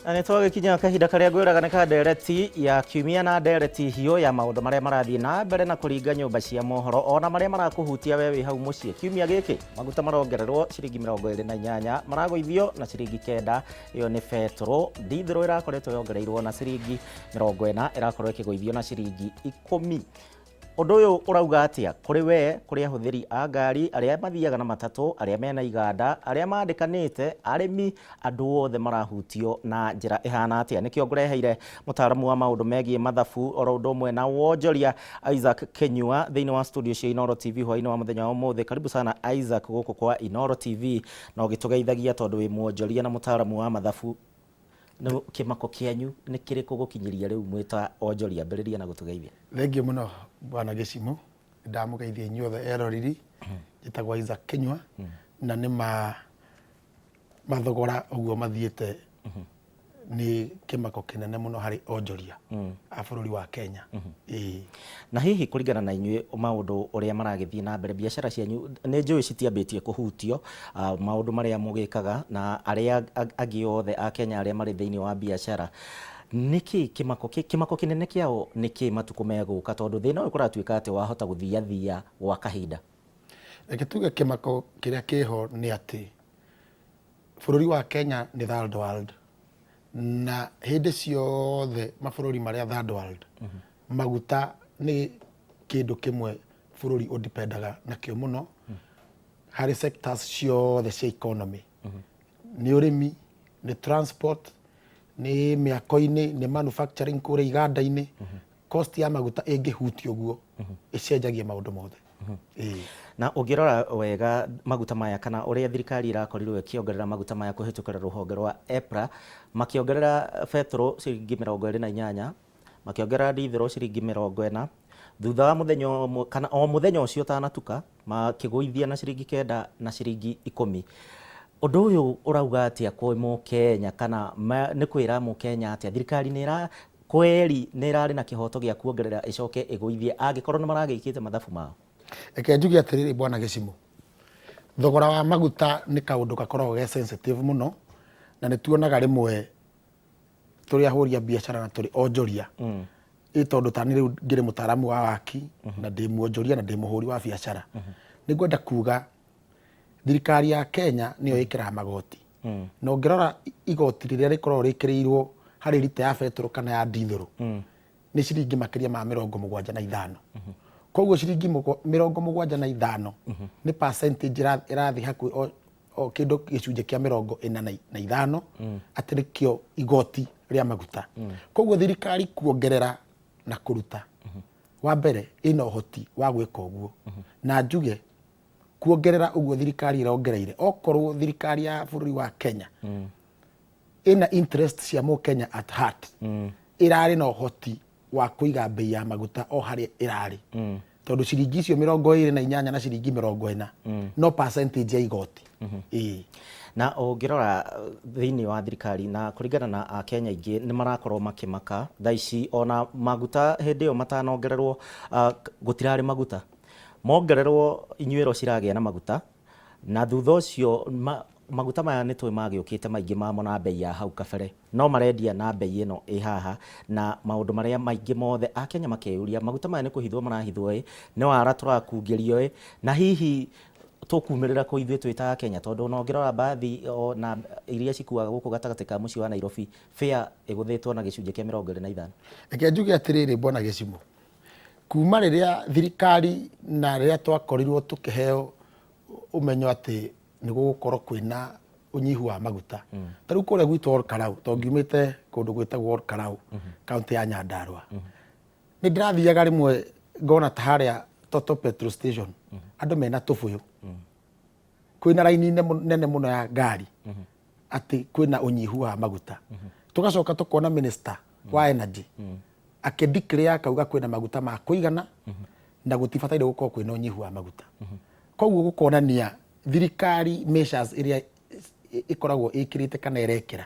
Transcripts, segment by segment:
Na nĩ twagĩkinya kahinda karĩa ngwĩraga nĩ ka ndereti ya kiumia na ndereti hiũ ya maũndũ marĩa marathiĩ na mbere na kũringa nyũmba cia mohoro ona marĩa marakũhutia we wĩ hau mũciĩ. Kiumia gĩkĩ maguta marongererwo ciringi 28, maragũithio na ciringi 9, ĩyo nĩ betũrũ. Ndithũrũ ĩrakoretwo yongereirwo na ciringi 40, ĩrakorwo ĩkĩgũithio na ciringi 10. Ũndũ ũyũ ũrauga atĩa kũrĩ we, kũrĩ ahũthĩri a ngari, arĩa mathiaga na matatũ, arĩa mena iganda, arĩa mandĩkanĩte, arĩmi, andũ othe marahutio na njĩra ĩhana atĩa? Nĩkĩo ngũreheire mũtaaramu wa maũndũ megiĩ mathabu oro ũndũ ũmwe na wonjoria Isaac Kinyua thĩinĩ wa studio cia Inooro TV hwaĩ-inĩ wa mũthenya wa ũmũthĩ. Karibu sana Isaac gũkũ kwa Inooro TV na ũgĩtũgeithagia tondũ wĩ mwonjoria na mũtaaramu wa mathabu. Nĩ kĩmako kĩanyu nĩ kĩrĩkũ gũkinyĩria rĩu mwĩ ta onjoria? Ambĩrĩria na gũtũgeithia. Thengiũ mũno bwana Gĩcimũ, nĩndamũgeithia inyuothe eroreri, njĩtagwo Isaac Kĩnyua, na nĩ ma mathogora ũguo mathiĩte nĩ kĩmako kĩnene mũno harĩ onjoria a bũrũri wa Kenya. Ĩĩ. Na hihi kũringana na inyuĩ maũndũ ũrĩa maragĩthiĩ na mbere, biacara cianyu nĩ njũĩ citiambĩtie kũhutio, maũndũ marĩa mũgĩkaga na arĩa angĩ othe a Kenya arĩa marĩ thĩinĩ wa biacara, nĩkĩ kĩmako, kĩmako kĩnene kĩao nĩkĩ matukũ megũka tondũ thĩna ũyũ kũratuĩka atĩ wahota gũthiathia gwa kahinda? Reke tuge kĩmako kĩrĩa kĩho nĩ atĩ bũrũri wa Kenya nĩ third world na hĩndĩ ciothe mabũrũri marĩa third world maguta nĩ kĩndũ kĩmwe bũrũri ũdipendaga nakĩo mũno harĩ sectors ciothe cia economy. Nĩ ũrĩmi, nĩ transport, nĩ mĩako-inĩ, nĩ manufacturing kũrĩa iganda-inĩ. Cost ya maguta ĩngĩhutia ũguo ĩcenjagia maũndũ mothe. Ĩĩ. Na ũngĩrora wega maguta maya kana ũrĩa thirikari ĩrakorirwo ĩkĩongerera maguta maya kũhĩtũkĩra rũhonge rwa EPRA, makĩongerera betũrũ ciringi 28, makĩongerera ndithũrũ ciringi 40, thutha wa mũthenya ũmwe kana o mũthenya ũcio ũtanatuka makĩgũithia na ciringi 9 na ciringi 10. Ũndũ ũyũ ũrauga atĩa kwĩ mũkenya kana nĩ kwĩra mũkenya atĩa thirikari nĩ ĩra kweri nĩ ĩrarĩ na kĩhoto gĩa kuongerera ĩcoke ĩgũithie angĩkorwo nĩ maragĩkĩte mathabu mao? Reke njuge atĩrĩrĩ bwana Gĩcimũ, thogora wa maguta nĩ kaũndũ gakoragwo ge sensitive mũno, na nĩ tuonaga rĩmwe tũrĩ ahũri a biacara na tũrĩ onjoria, ĩ tondũ tani rĩu ngĩrĩ mũtaaramu wa waki na ndĩ mwonjoria na ndĩ mũhũri wa biacara, nĩ ngwenda kuga thirikari ya Kenya nĩyo ĩkĩraga magoti, na ũngĩrora igoti rĩrĩa rĩkoragwo rĩkĩrĩirwo harĩ rita ya betũrũ kana ya ndithũrũ nĩ ciringi makĩria ma 75. Koguo ciringi 75 nĩ percentage ĩrathiĩ hakuhĩ o kĩndũ gĩcunjĩ kĩa 45 atĩ nĩkĩo igoti rĩa maguta. Koguo thirikari kuongerera na kũruta, wa mbere ĩna ũhoti wa gwĩka ũguo, na njuge kuongerera ũguo thirikari ĩrongereire, okorwo thirikari ya bũrũri wa Kenya ĩna interest cia mũkenya at heart, ĩrarĩ na ũhoti wa kũiga bei ya maguta o harĩa ĩrarĩ, tondũ ciringi icio 28 na ciringi 40 no percentage ya igoti. Ĩĩ. Na ũngĩrora thĩinĩ wa thirikari na kũringana na akenya aingĩ nĩ marakorwo makĩmaka thaa ici, ona maguta hĩndĩ ĩyo matanongererwo gũtirarĩ maguta, mongererwo inyuĩro ciragĩa na maguta, na thutha ũcio maguta maya nĩ tũĩ magĩũkĩte maingĩ mamo na bei ya hau kabere, no marendia na bei ĩno ĩ haha, na maũndũ marĩa maingĩ mothe akenya makeyũria maguta maya nĩ kũhithwo marahithwo ĩ, nĩ wara tũrakungĩrio ĩ, na hihi tũkumĩrĩra kũ ithuĩ twĩ ta akenya, tondũ ona ũngĩrora mbathi ona iria cikuaga gũkũ gatagatĩ ka mũciĩ wa Nairobi, fare ĩgũthĩtwo na gĩcunjĩ kĩa 25. Reke njuge atĩrĩrĩ bwana Gĩcimũ, kuma rĩrĩa thirikari na rĩrĩa twakorirwo tũkĩheo ũmenyo atĩ nĩ gũgũkorwo kwĩna ũnyihu wa maguta, ta rĩu kũrĩa gwitũ Ol Kalou, tondũ ngiumĩte kũndũ gwĩtagwo Ol Kalou, kaũntĩ ya Nyandarua, nĩ ndĩrathiaga rĩmwe ngona ta harĩa Total petrol station andũ mena tũbũyũ, kwĩna raini nene mũno ya ngari atĩ kwĩna ũnyihu wa maguta. Tũgacoka tũkona minister wa energy akĩ declare akauga kwĩna maguta ma kũigana na gũtibataire gũkorwo kwĩna ũnyihu wa maguta. Koguo gũkonania thirikari measures iria ĩkoragwo ĩkĩrĩte kana ĩrekĩra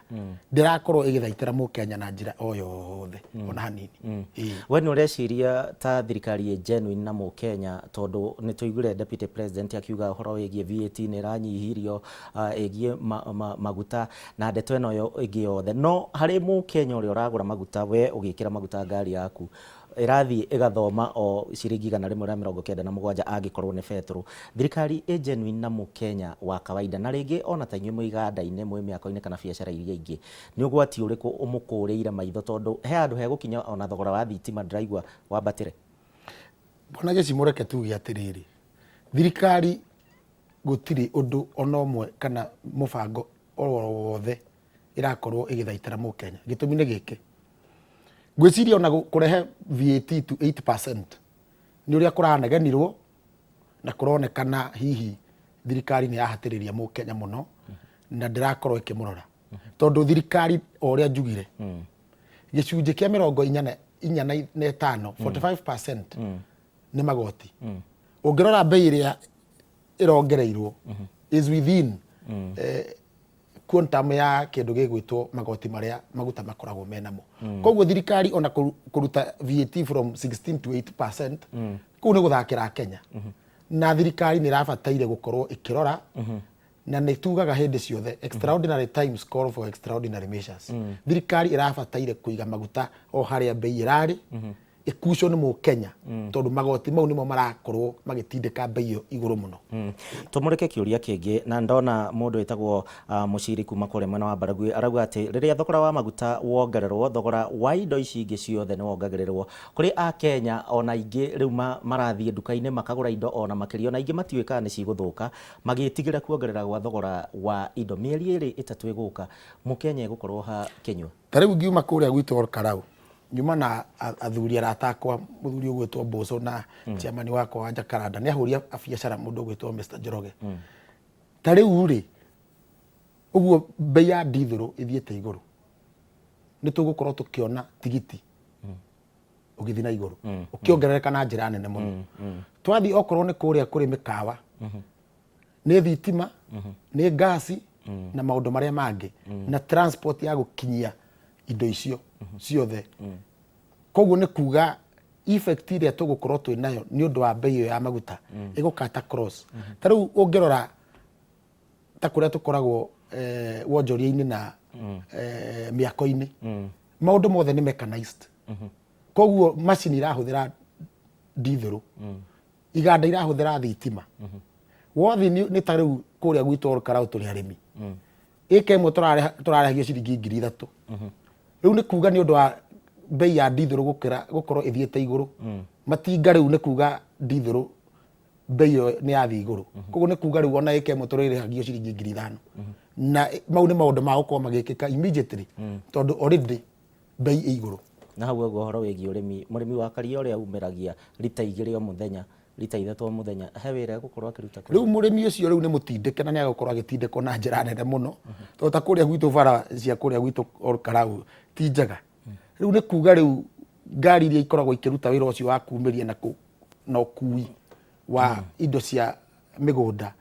ndĩrakorwo ĩgĩthaitĩra mũkenya na njĩra o yothe ona hanini. Ĩĩ. We nĩ ũreciria ta thirikari ĩ genuine na mũkenya, tondũ nĩ tũiguire deputy president akiuga ũhoro wĩgiĩ VAT nĩ ĩranyihirio, ĩgiĩ maguta na ndeto ĩno ĩngĩ yothe, no harĩ mũkenya ũrĩa ũragũra maguta, we ũgĩkĩra maguta ngari yaku ĩrathiĩ ĩgathoma o ciringi 197 angĩkorwo nĩ betũrũ. Thirikari ĩ genuine na mũkenya wa kawaida, na rĩngĩ ona ta inyuĩ mwĩ iganda-inĩ, mwĩ mĩako-inĩ kana biacara iria ingĩ, nĩ ũgwati ũrĩkũ ũmũkũrĩire maitho, tondũ he handũ hegũkinya ona thogora wa thitima ndĩraigua wambatĩre? Bwana Gĩcimũ, reke tuge atĩrĩrĩ, thirikari gũtirĩ ũndũ ona ũmwe kana mũbango o wothe ĩrakorwo ĩgĩthaitĩra mũkenya. Gĩtũmi nĩ gĩkĩ, ngwĩciria ona kũrehe VAT to 8% nĩ ũrĩa kũranegenirwo na kũronekana hihi thirikari nĩ yahatĩrĩria mũkenya mũno na ndĩrakorwo ĩkĩmũrora, tondũ thirikari o ũrĩa njugire, gĩcunjĩ kĩa mĩrongo inya na ĩtano, 45%, nĩ magoti. Ũngĩrora mbei ĩrĩa ĩrongereirwo is within quantum ya kĩndũ gĩgwĩtwo magoti marĩa maguta makoragwo menamo. Koguo thirikari ona kũruta VAT from 16 to 8% kũu nĩ gũthakĩra Kenya, na thirikari nĩ ĩrabataire gũkorwo ĩkĩrora, na nĩ tugaga hĩndĩ ciothe, extraordinary times call for extraordinary measures. Thirikari ĩrabataire kũiga maguta o harĩa mbei ĩrarĩ, ĩkucwo nĩ mũkenya, tondũ magoti mau nĩmo marakorwo magĩtindĩka mbei ĩyo igũrũ mũno. Tũmũrĩke kĩũria kĩngĩ, na ndona mũndũ wĩtagwo Mũciri kuma kũrĩa mwena wa Baragwi arauga atĩ rĩrĩa thogora wa maguta wongererwo, thogora wa indo ici ingĩ ciothe nĩ wongagĩrĩrwo. Kũrĩ Akenya ona aingĩ rĩu marathiĩ nduka-inĩ makagũra indo ona makĩria, ona aingĩ matiũĩ kana nĩ cigũthũka, magĩtigĩra kuongerera gwa thogora wa indo. Mĩeri 2 3 ĩgũka, mũkenya egũkorwo ha kĩnyua? Ta rĩu ngiuma kũrĩa gwitũ Olkarau, nyuma na athuri arata akwa, mũthuri ũgwĩtwo Mboco na chairman wakwa wa Jacaranda nĩ ahũri a biacara, mũndũ ũgwĩtwo Mr Njoroge. Ta rĩu rĩ, ũguo mbei ya ndithũrũ ĩthiĩte igũrũ, nĩ tũgũkorwo tũkĩona tigiti ũgĩthiĩ na igũrũ, ũkĩongerereka na njĩra nene mũno. Twathiĩ okorwo nĩ kũrĩa kũrĩ mĩkawa, nĩ thitima, nĩ ngasi na maũndũ marĩa mangĩ, na transport ya gũkinyia indo icio ciothe. Koguo nĩ kuga effect ĩrĩa tũgũkorwo twĩ nayo nĩ ũndũ wa mbei ĩyo ya maguta ĩgũkata cross. Ta rĩu ũngĩrora ta kũrĩa tũkoragwo wonjoria-inĩ na mĩako-inĩ, maũndũ mothe nĩ mechanized. Koguo macini irahũthĩra ndithũrũ, iganda irahũthĩra thitima wothi. Nĩ ta rĩu kũrĩa gwitũ Olkarau tũrĩ arĩmi, ĩka ĩmwe tũrarĩhagio ciringi 3,000. Rĩu nĩ kuga nĩ ũndũ wa mbei ya ndithũrũ gũkĩra gũkorwo ĩthiĩte igũrũ, matinga rĩu nĩ kuga ndithũrũ mbei ĩyo nĩ yathiĩ igũrũ. Koguo nĩ kuga rĩu ona ĩka ĩmwe tũrĩrĩhagio ciringi 5,000, na mau nĩ maũndũ ma gũkorwo magĩkĩka immediately, tondũ already mbei ĩ igũrũ. Na hau ũguo ũhoro wĩgiĩ ũrĩmi, mũrĩmi wa karia ũrĩa umĩragia rita 2 o mũthenya, rita 3 o mũthenya, he wĩra egũkorwo akĩruta kũrĩ? Rĩu mũrĩmi ũcio rĩu nĩ mũtindĩke, na nĩ agũkorwo agĩtindĩkwo na njĩra nene mũno, tondũ ta kũrĩa gwitũ bara cia kũrĩa gwitũ Olkarau ti njega. Rĩu nĩ kuga rĩu ngari iria ikoragwo ikĩruta wĩra ũcio wa kumĩria na ũkui wa indo cia mĩgũnda,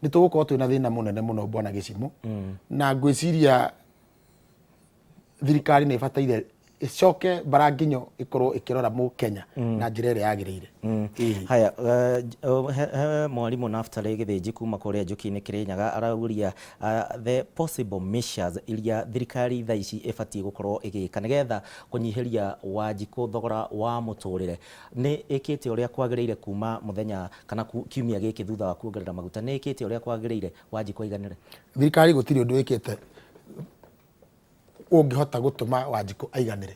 nĩ tũgũkorwo twĩna thĩna mũnene mũno, bwana Gĩcimũ. Na ngwĩciria thirikari nĩ ĩbataire ĩcoke bara nginyo ĩkorwo ĩkĩrora mũkenya na njĩra ĩrĩa yagĩrĩire. Ĩĩ. Haya, he mwarimũ Naftali Gĩthĩnji kuma kũrĩa Njũki-inĩ Kĩrĩnyaga arauria the possible measures iria thirikari thaa ici ĩbatiĩ gũkorwo ĩgĩka nĩgetha kũnyihĩria Wanjikũ thogora wa mũtũrĩre. Nĩ ĩkĩte ũrĩa kwagĩrĩire kuma mũthenya kana kiumia gĩkĩ thutha wa kuongerera maguta? Nĩ ĩkĩte ũrĩa kwagĩrĩire Wanjikũ aiganĩre? Thirikari gũtirĩ ũndũ ĩkĩte ũngĩhota gũtũma Wanjikũ aiganĩre,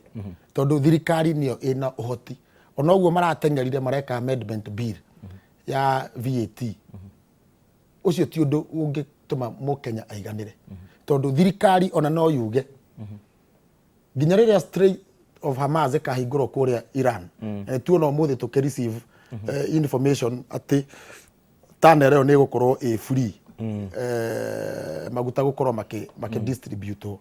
tondũ thirikari nĩyo ĩna ũhoti. Ona ũguo marateng'erire mareka amendment bill ya VAT, ũcio ti ũndũ ũngĩtũma mũkenya aiganĩre, tondũ thirikari ona no yuge nginya rĩrĩa Strait of Hamas ĩkahingũrwo kũrĩa Iran. Na tuona ũmũthĩ tũkĩ receive information atĩ tunnel ĩyo nĩ ĩgũkorwo ĩ free, maguta gũkorwo makĩ distribute.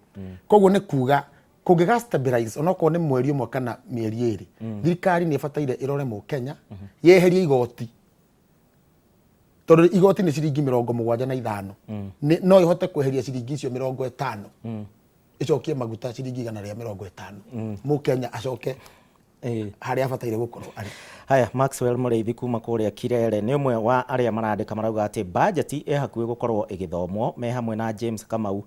Koguo nĩ kuga kũngĩga stabilize onokorwo nĩ mweri ũmwe kana mĩeri 2, thirikari nĩ ĩbataire ĩrore mũkenya, yeherie igoti. Tondũ igoti nĩ ciringi 75, no ĩhote kweheria ciringi icio 50, ĩcokie maguta ciringi 150, Mũkenya acoke harĩa abataire gũkorwo arĩ. Haya, Maxwell Mũrĩithi kuma kũrĩa Kirere nĩ ũmwe wa arĩa marandĩka, marauga atĩ bajeti ĩ hakuhĩ gũkorwo ĩgĩthomwo, me hamwe na James Kamau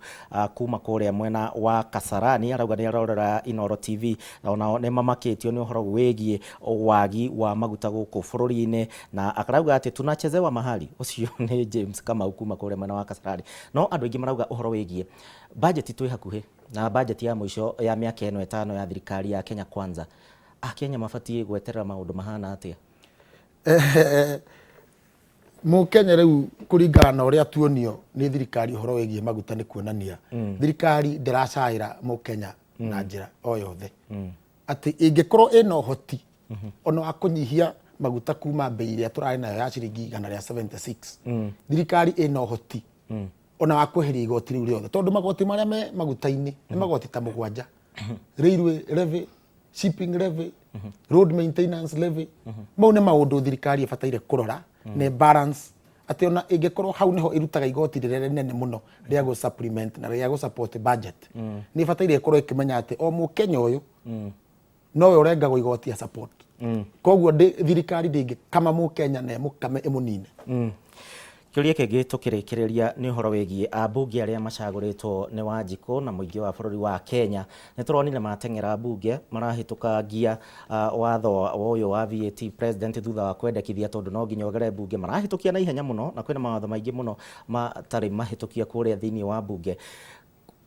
kuma kũrĩa mwena wa Kasarani, arauga nĩ arorera Inooro TV, onao nĩ mamakĩtio nĩ ũhoro wĩgiĩ wagi wa maguta gũkũ bũrũri-inĩ, na akarauga atĩ tunachezewa mahali. Ũcio nĩ James Kamau kuma kũrĩa mwena wa Kasarani. No andũ aingĩ marauga ũhoro wĩgiĩ bajeti, twĩ hakuhĩ na bajeti ya mũico ya mĩaka ĩno 5 ya thirikari ya Kenya Kwanza. Akenya mabatiĩ gweterera maũndũ mahana atĩa? Mũkenya rĩu, kũringana na ũrĩa tuonio nĩ thirikari ũhoro wĩgiĩ maguta, nĩ kuonania thirikari ndĩracaĩra Mũkenya na njĩra o yothe, atĩ ĩngĩkorwo ĩna ũhoti ona wa kũnyihia maguta kuma bei ĩrĩa tũrarĩ nayo ya ciringi 176, thirikari ĩna ũhoti ona wa kweheria igoti rĩu rĩothe, tondũ magoti marĩa me maguta-inĩ nĩ magoti ta mũgwanja: railway levy, shipping levy, road maintenance levy. Mau nĩ maũndũ thirikari ĩbataire kũrora na balance, atĩ ona ĩngĩkorwo hau nĩho ĩrutaga igoti rĩrĩa rĩnene mũno rĩa gũ supplement na rĩa gũ support budget, nĩ ĩbataire ĩkorwo ĩkĩmenya atĩ o Mũkenya ũyũ nowe ũrengagwo igoti ya support. Koguo thirikari ndĩngĩkama Mũkenya na ĩmũkame ĩmũnine. Kĩũria kĩngĩ tũkĩrĩkĩrĩria nĩ ũhoro wĩgiĩ ambunge arĩa macagũrĩtwo nĩ Wanjikũ na mũingĩ wa bũrũri wa Kenya. Nĩ tũronire mateng'era mbunge marahĩtũkangia watho ũyũ wa VAT, president thutha wa kwendekithia, tondũ no nginya ũgere mbunge, marahĩtũkia na ihenya mũno, na kwĩna mawatho maingĩ mũno matarĩ mahĩtũkia kũrĩa thĩinĩ wa mbunge.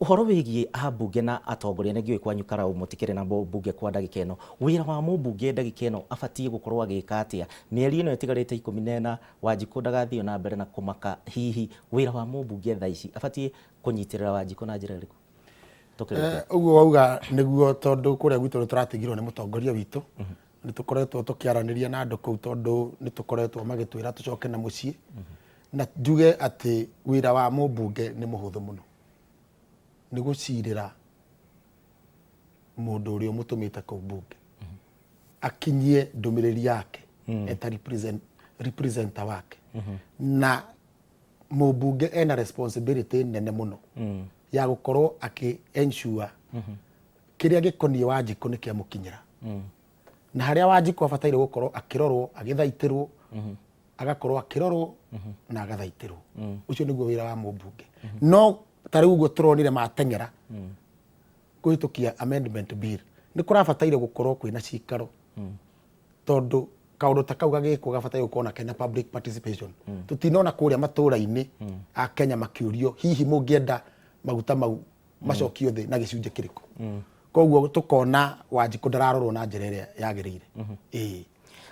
Ũhoro wĩgiĩ ambunge na atongoria, nĩ ngĩũĩ kwanyu Karau mũtikĩrĩ na mbunge kwa ndagĩka ĩno. Wĩra wa mũmbunge ndagĩka ĩno abatiĩ gũkorwo agĩka atĩa mĩeri ĩno ĩtigarĩte 14, Wanjikũ ndagathiĩ na mbere na kũmaka? Hihi wĩra wa mũmbunge thaa ici abatiĩ kũnyitĩrĩra Wanjikũ na njĩra ĩrĩkũ? Tũkĩrĩkia. Ũguo wauga nĩguo, tondũ kũrĩa gwitũ nĩ tũratigirwo nĩ mũtongoria witũ. Nĩ tũkoretwo tũkĩaranĩria na andũ kũu, tondũ nĩ tũkoretwo magĩtwĩra tũcoke na mũciĩ. Na njuge atĩ wĩra wa mũmbunge nĩ mũhũthũ mũno, nĩ gũcirĩra mũndũ ũrĩa ũmũtũmĩte kũu mbunge akinyie ndũmĩrĩri yake eta representer wake. Na mũmbunge ena responsibility nene mũno ya gũkorwo akĩ ensure kĩrĩa gĩkoniĩ Wanjikũ nĩ kĩamũkinyĩra, na harĩa Wanjikũ abataire gũkorwo akĩrorwo, agĩthaitĩrwo, agakorwo akĩrorwo na agathaitĩrwo. Ũcio nĩguo wĩra wa mũmbunge. No ta rĩu ũguo tũronire mateng'era kũhĩtũkia amendment bill, nĩ kũrabataire gũkorwo kwĩna cikaro, tondũ kaũndũ ta kau gagĩkwo gabataire gũkorwo na kena public participation. Tũtinona kũrĩa matũra-inĩ a Kenya makĩũrio, hihi mũngĩenda maguta mau macokio thĩ na gĩcunjĩ kĩrĩkũ? Koguo tũkona Wanjikũ ndararorwo na njĩra ĩrĩa yagĩrĩire, ĩĩ.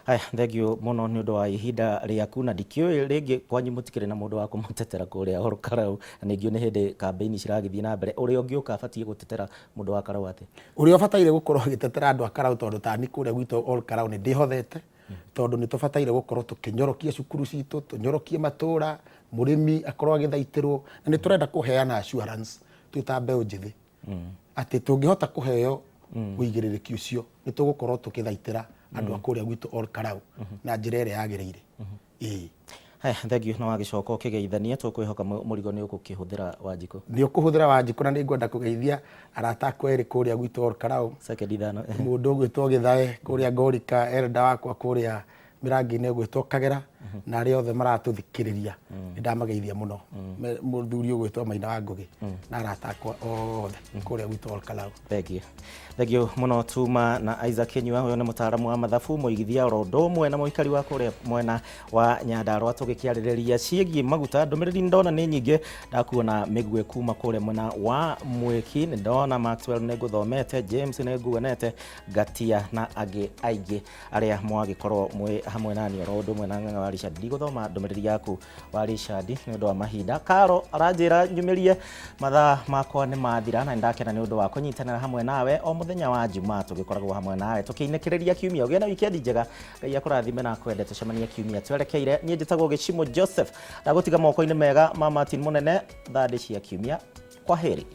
Haya, thank you mũno nĩ ũndũ wa ihinda rĩaku, na ndikĩũĩ rĩngĩ kwanyu mũtikĩrĩ na mũndũ wa kũmũtetera kũrĩa Ol Kalou, na ningĩ nĩ hĩndĩ kambĩini ciragĩthiĩ na mbere. Ũrĩa ũngĩũka abatiĩ gũtetera mũndũ wa Karau atĩa? Ũrĩa ũbataire gũkorwo agĩtetera andũ a Karau, tondũ tani kũrĩa gwitũ Ol Kalou nĩ ndĩhothete, tondũ nĩ tũbataire gũkorwo tũkĩnyorokia cukuru citũ, tũnyorokie matũra, mũrĩmi akorwo agĩthaitĩrwo. Na nĩ tũrenda kũheana assurance twĩ ta mbeũ njĩthĩ atĩ tũngĩhota kũheo ũigĩrĩrĩki ũcio, nĩ tũgũkorwo tũkĩthaitĩra andũ a kũrĩa gwitũ Ol Kalou na njĩra ĩrĩa yagĩrĩire, ĩĩ. Haya, thank you, na wagĩcoka ũkĩgeithania, tũkwĩhoka mũrigo nĩ ũgũkĩhũthĩra Wanjikũ. Nĩ ũkũhũthĩra Wanjikũ, na nĩ ngwenda kũgeithia arata akwa erĩ kũrĩa gwitũ Ol Kalou. Sekendi 5. Mũndũ ũgwĩtwo Gĩthae kũrĩa Ngorika, elder wakwa kũrĩa Mĩrangi-inĩ ũgwĩtwo Kagera, na arĩa othe maratũthikĩrĩria nĩ ndamageithia mũno. Mũthuri ũgwĩtwo Maina wa Ngũgĩ na arata akwa othe kũrĩa gwitũ Ol Kalou. Thank you. Thank you mũno tuma na Isaac Kinyua. Ũyũ nĩ mũtaaramu wa mathabu, mũigithia oro ũndũ ũmwe na mũikari wa kũrĩa mwena wa Nyandarũa, tũgĩkĩarĩrĩria ciĩgiĩ maguta. Ndũmĩrĩri ndona nĩ nyingĩ, ndakuona mĩguĩ kuma kũrĩa mwena wa Mwĩki, nĩ ndona Maxwell nĩ ngũthomete, James nĩ nguonete, Ngatia na angĩ aingĩ arĩa mwagĩkorwo mwĩ hamwe nani, oro ũndũ ũmwe na Ng'ang'a wa Richard. Ndigũthoma ndũmĩrĩri yaku wa Richard nĩ ũndũ wa mahinda. Karo aranjĩra nyumĩrie, mathaa makwa nĩ mathira, na nĩndakena nĩ ũndũ wa kũnyitanĩra hamwe nawe o mũthenya wa Jumaa. Tũgĩkoragwo hamwe nawe tũkĩinĩkĩrĩria kiumia. Ũgĩe na wikendi njega, Ngai akũrathime na akwende. Tũcemanie kiumia twerekeire. Niĩ njĩtagwo Gĩcimo Joseph, ndagũtiga moko-inĩ mega ma Martin Mũnene. Thandĩ cia kiumia, kwa heri.